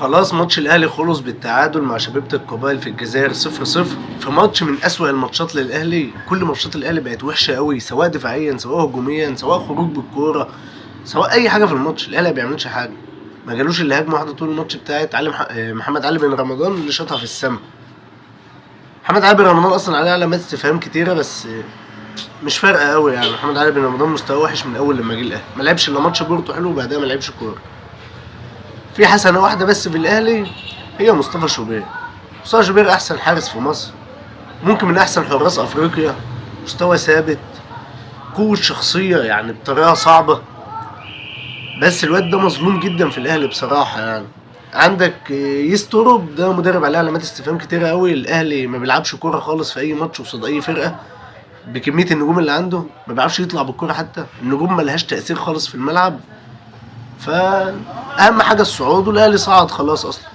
خلاص ماتش الاهلي خلص بالتعادل مع شبيبة القبائل في الجزائر 0-0 في ماتش من اسوأ الماتشات للاهلي. كل ماتشات الاهلي بقت وحشة قوي، سواء دفاعيا سواء هجوميا سواء خروج بالكورة سواء اي حاجة في الماتش. الاهلي ما بيعملش حاجة، ما جالوش الا هجمة واحدة طول الماتش بتاعت علي محمد علي بن رمضان اللي شاطها في السما. محمد علي بن رمضان اصلا عليه علامات استفهام كتيرة، بس مش فارقه قوي يعني. محمد علي بن رمضان مستواه وحش من اول لما جه الاهلي، ما لعبش الا ماتش بورتو حلو وبعدها ما لعبش كورة. في حسنه واحدة بس في الاهلي هي مصطفى شوبير. مصطفى شوبير احسن حارس في مصر، ممكن من احسن حراس افريقيا، مستوى ثابت، قوة شخصية يعني بطريقة صعبة. بس الواد ده مظلوم جدا في الاهلي بصراحة يعني. عندك يستروب ده مدرب عليه علامات استفهام كتيرة قوي. الاهلي ما بيلعبش كورة خالص في اي ماتش قصاد اي فرقة، بكمية النجوم اللي عنده ما بيعرفش يطلع بالكورة، حتى النجوم ما لهاش تأثير خالص في الملعب. فأهم حاجة الصعود، والاهلي صعد خلاص اصلا.